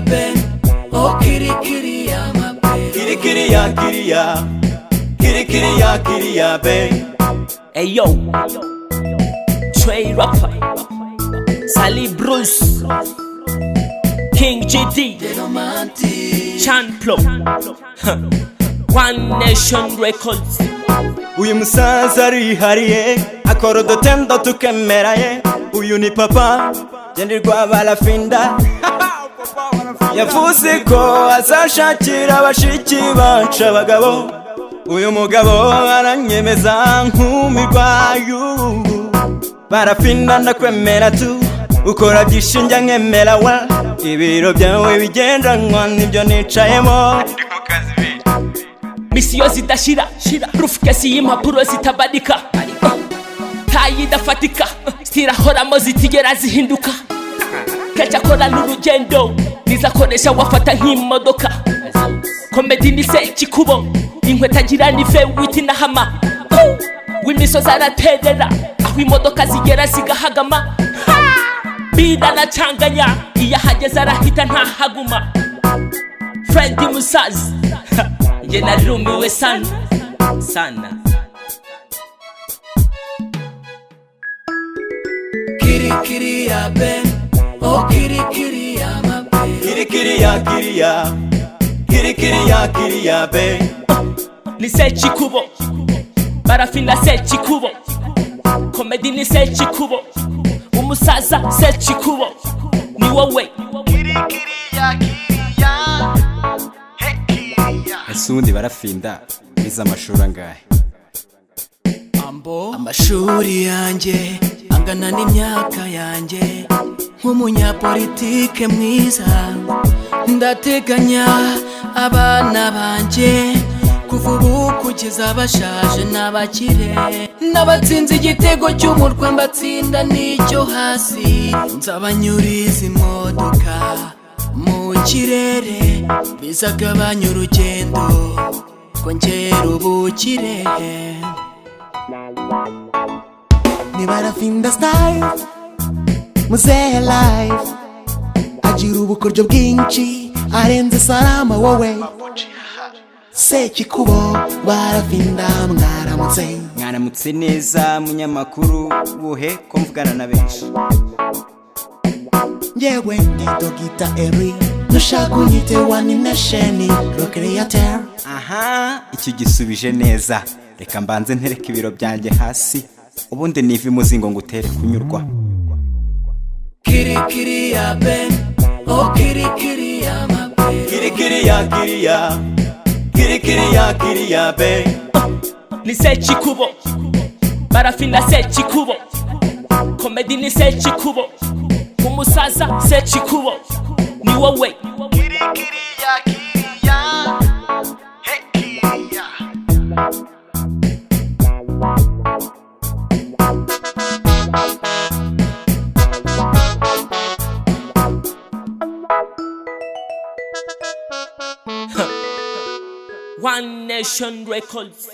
ya Ben, oh kiri kiri ya mabe. Kiri kiri ya kiri ya, kiri kiri ya kiri ya be. Hey yo, Trey Rapper, Sally Bruce, King GD, The romantic. Chanplo, One Nation Records. Uyu musaza arihariye, akora udutendo tukemera ye. Uyu ni papa genderwa barafinda. Yavuze ko azashakira abashiki bacu abagabo. Uyu mugabo aranyemeza nkumirwa yubu. Barafinda ndakwemera tu, ukora byinshi njya nkemera wa. Ibiro byawe bigendanwa nibyo nicayemo. Misiyo zidashira, briefcase y'impapuro zitabarika, tayi idafatika, zirahoramo zitigera zihinduka. Kenshi akora n'urugendo nizakoresha wafata nk'imodoka. Comedy ni Sekikubo, inkweto agira ni vewiti na hama. W'imisozi araterera aho imodoka zigera zigahagama. Biranacanganya iyo ahageze arahita ntahaguma. Fred Musazi, njye narumiwe sana sana. Kiri kiri ya Ben, oh kiri kiri ya mabe. Kiri kiri ya kiri ya, kiri kiri ya kiri ya be. Ni Sekikubo, barafinda Sekikubo, comedy ni Sekikubo, umusaza Sekikubo ni wowe. Ese ubundi barafinda bize amashuri angahe? Amashuri yanjye angana n'imyaka yanjye. Nk'umunyapolitike mwiza ndateganya abana banjye kuva ubu kugeza bashaje n'abakire n'abatsinze igitego cy'umurwa mbatsinda n'icyo hasi. Nzabanyuriza imodoka mu kirere bizagabanya urugendo twongera ubukire. Ni barafinda style, muzehe life agira ubukoryo bwinshi arenze salama wowe Sekikubo barafinda mwaramutse. Mwaramutse neza munyamakuru buhe ko mvugana na benshi? Ngewe ndi Dogita Eri, nushaka unyite One Nation Recreateur. Aha icyo gisubije neza. Reka mbanze ntereke ibiro byanjye hasi, ubundi niva imuzingo ngutere kunyurwa. Kiri kiri ya Ben, oh kiri kiri ya mabe. Kiri kiri ya kiri ya, kiri kiri ya kiri ya be. Ni Sekikubo, barafinda Sekikubo, comedy ni Sekikubo, umusaza Sekikubo ni wowe. One Nation Records.